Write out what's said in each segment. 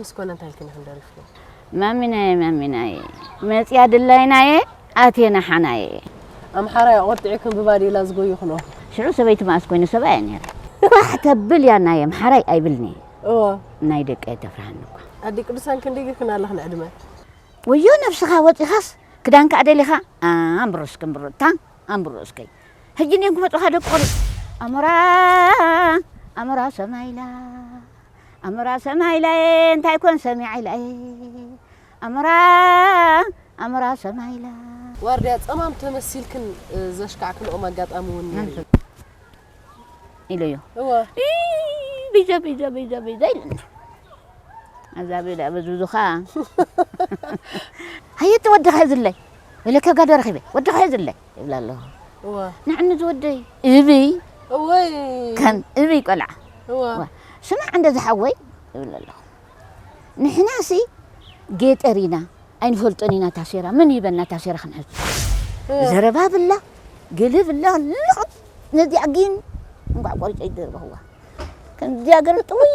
ምስ ኮነ እንታይ ኢልክኒ ክንደሪፍኩ? ማሚናየ ማሚናየ መጽያ ድላይናየ ኣቴና ሓናየ። ኣምሓራይ ኣቆጢዕክን ብባዴላ ዝጎዩ ክኖ። ሽዑ ሰበይቲ መኣስ ኮይኑ ሰብኣይ ነይረ። ኳሕ ተብል እያ ናይ ኣምሓራይ ኣይብልኒ። እወ። ናይ ደቀ ተፍርሃኒ እኳ። ኣዲ ቅዱሳን ክንደይ ጌርክን ኣለኽን ዕድመ? ወዮ ነብስኻ ወጺኻስ ክዳንካ ኣደሊኻ ኣንብሮ እስኪ ኣንብሮ እታ ኣንብሮ እስከይ። ሕጂ እኔም ክመጹኻ ደቂ ቆልዑ። ኣሞራ ኣሞራ ሰማይላ ኣሞራ ሰማይላየ እንታይ ኮን ሰሚዓ ኢላየ ኣሞራ ኣሞራ ሰማይላ። ዋርድያ ጸማም ተመሲልክን ዘሽካዕክንኦም ኣጋጣሚ እውን ነይሩ እዩ። ኢለዮ እወ። ቢዛ ቢዛ ቢዛ ቢዛ ኢልና። ኣዛ ቤዳ በዙዙኻ ሃየቲ ወድኻ ዝለይ ወለከ ጋዶ ረኺበ ወድኻ ዝለይ ይብላ ኣለኹ። እወ። ንዕኒ ዝወደይ እብይ እወይ። ከም እብይ ቆልዓ እወ። ዋ፣ ስማዕ እንደ ዝሓወይ ይብል ኣለኹ። ንሕናሲ ጌጠር ኢና ኣይንፈልጦን ኢና ታሴራ መን ይበና ታሴራ ክንሕዝ። ዘረባ ብላ ገለ ብላ ልቕጥ ነዚኣ ግን እንቋዕ ቆሪፀ ይደርበኽዋ ከምዚኣ ገለ ጥውይ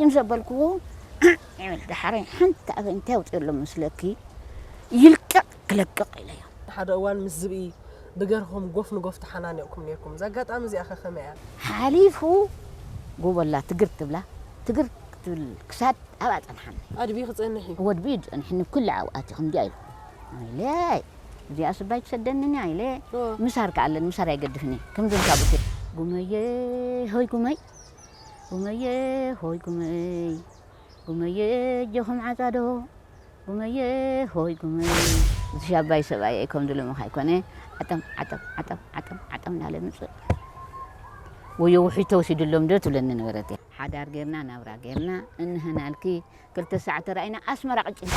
ምስ ኣበልክዎ ይብል። ዳሓረይ ሓንቲ ኣበይ እንታይ ኣውፅኦ ኣሎ መስለኪ ይልቀቕ ክለቅቕ ኢለዮ። ሓደ እዋን ምስ ዝብኢ ብገርሆም ጎፍ ንጎፍ ተሓናኒቕኩም ነይርኩም። እዛ ኣጋጣሚ እዚኣ ኸ ከመይ እያ? ሓሊፉ ጎቦላ ትግር ትብላ ትግር ክትብል ክሳድ ኣብኣ ጸንሓኒ። ኣድቢ ክጸንሕ እዩ። ወድቢ እዩ ዝጸንሕኒ ኩሉ ኣብኣቲ ከምዚኣ ኢሉ ኢለ እዚኣ ስባይ ትሰደንኒ ኢለ ኦ። ምሳር ከኣለን ምሳር ኣይገድፍኒ ከምዞም ሳቡቴ ጉመየ ሆይ ጉመይ ጉመየ ሆይ ጉመይ ጉመየ እጆኹም ዓጻዶ ጉመየ ሆይ ጉመይ እቲ ሻባይ ሰብኣይ ኣይከም ዝለምኻ ኣይኮነ ዓጠም ዓጠም ዓጠም ዓጠም ዓጠም እናለ ምጽእ ወዮ ውሒድ ተወሲድሎም ዶ ትብለኒ ነበረት እያ ሓዳር ጌርና ናብራ ጌርና እንህናልኪ ክልተ ሰዓት ተራእይና ኣስመራ ቅጭን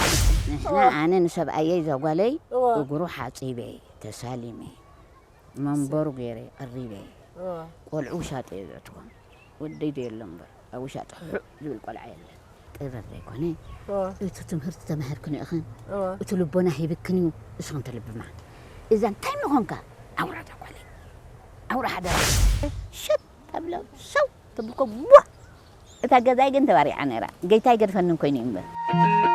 ንሕና ኣነ ንሰብኣየይ ዘጓለይ እወ። እግሩ ሓፂበ ተሳሊመ መንበሩ ገይረ ቀሪበ እወ። ቆልዑ ውሻጠ እየ ዘእትዎም ወደይ ዘየሎ እምበር ኣብ ውሻጠ ሕዕ ዝብል ቆልዓ የለን ጥበብ ዘይኮነ እወ። እቲ ትምህርቲ ተማሃርክን ኢኽን እወ። እቲ ልቦና ሂብክን እዩ እስኽን ትልብማ እዛ እንታይ ምኾንካ ኣውራ ዛጓለይ ኣውራ ሓደራ ሽት ተብሎ ሰው ተብልኮ ዋ እታ ገዛይ ግን ተባሪዓ ነይራ ገይታይ ገድፈንን ኮይኑ እዩ እምበር